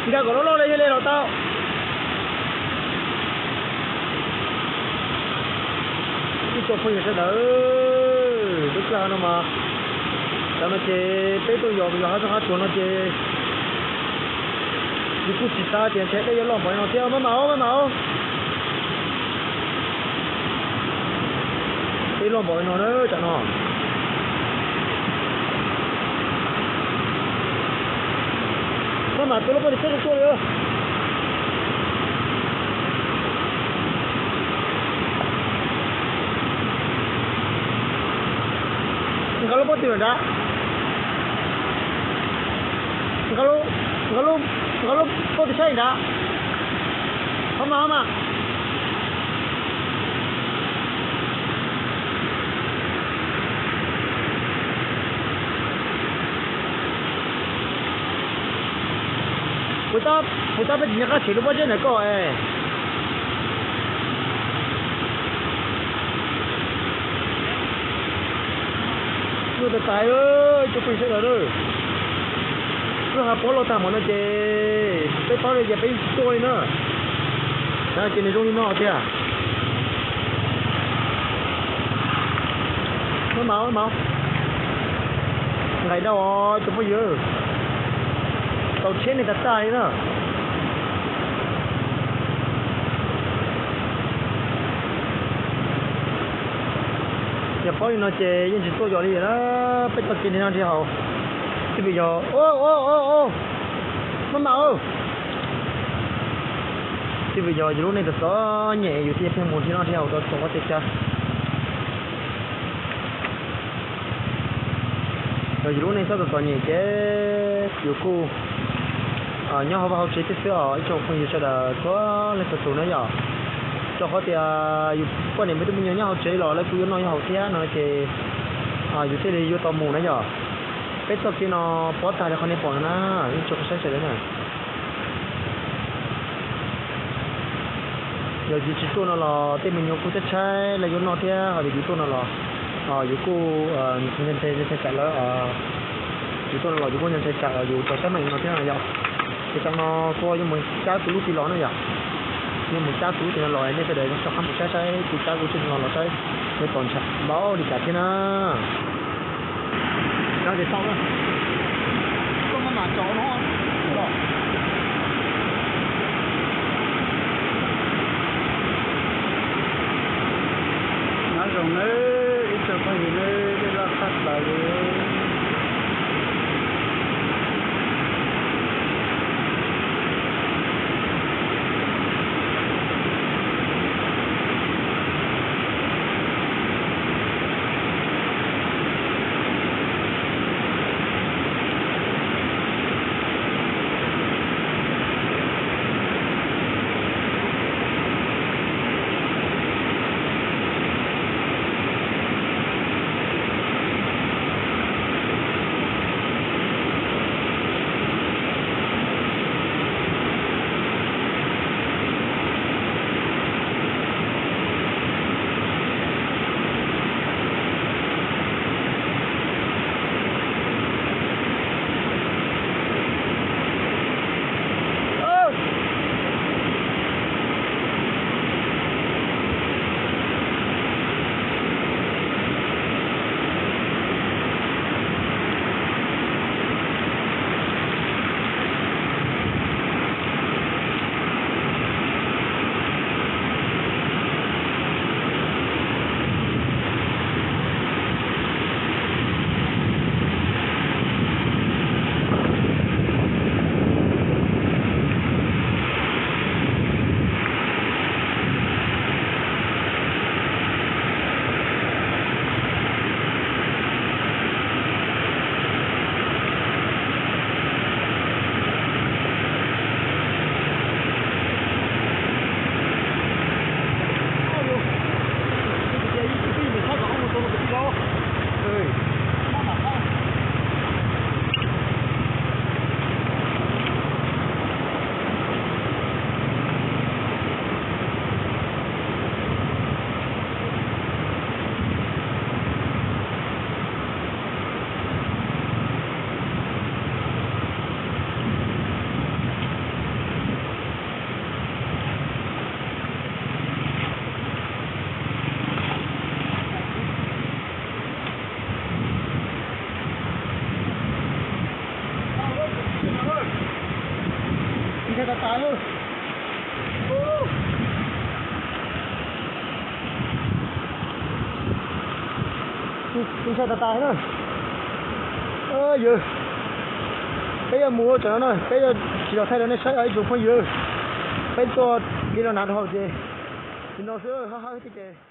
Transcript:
Nkag kom loj loj li thiaj li los tau. Ib tsoom phooj ywg sawv daws, lub kwj ha no mas, tam no ces peb tuaj yos yos hav zoov hav tsuag no ces yus kuj tsis xav tias ntshe dej yuav loj npaum li no thiab, maj mam os, maj mam os. Dej loj npaum li no na, tam no. Maj mam tua lub pob tw tsheb tuaj li. Nqa lub pob tw nrad. Nqa lub, nqa lub, nqa lub pob tw saib nrad. Ho mas, ho mas. Puas tab, puas tab peb tsis nco qab tshem lub pob zeb ntawm koj es. Luaj tas tas, ib tsoom phooj ywg sawv daws na. Lub hav pob loj tag npaum no ces peb paub li ces peb yeej tsis tuaj li na. Ces nws zoo li no tiag. Maj mam, maj mam. Nqaim dau os tsoom phooj ywg. Tau tsheb neeg tag tag li na. Yog paub li no ces yeej tsis tuaj yos li na, peb txoj kev no nrhiav haus. Twb vim yog, maj mam, twb vim yog yus lub neej txom txom nyem yus thiaj pheej mus nrhiav noj nrhiav haus rau txog qhov tias cas. Yog yus lub neej txhob txom txom nyem ces yus kuj nyob hauv vaj hauv tsev thiab xwb os ib tsoom phooj ywg sawv daws txhua leej txhua tus na yom. Rau qhov tias yus poj niam me tub me nyuam nyob hauv tsev los lawv kuj yuav noj yuav haus thiab no ces yus thiaj li yuav tau mus na yom. Peb txoj kev no pov tag li qhov nej pom no na, ib tsoom saib sawv daws na. Yog yus tsis tuaj no los tej me nyuam kuj tshaib tshaib lawv yuav noj thiab, ho yog yus tuaj no los yus kuj ntshai tsam lawv, yus tuaj no los yus kuj ntshai tsam yus txog teeb meem no thiab no yom. Ces tam no kuv yuav mus cab kuv lub tij los na yom. Yuav mus cab kuv lub tij no los, nej sawv daws rov qab mus saib saib kuv cab kuv lub tij no los saib yuav txaus ntshai npaum li cas thiab na. Cab ces tau na. Koj maj mam tso no los. Nyob zoo nawb ib tsoom phooj ywg nawb, dej loj tshaj plaws li. Tas lawm. Ntshai tas tas na. Yawg, peb yuav mus ua tsam no na, peb yuav tsis los thaij rau nej saib os ib tsoom phooj ywg. Peb tuaj li no hnav rau hauv ces, li no xwb, hawb hawb thiab ces.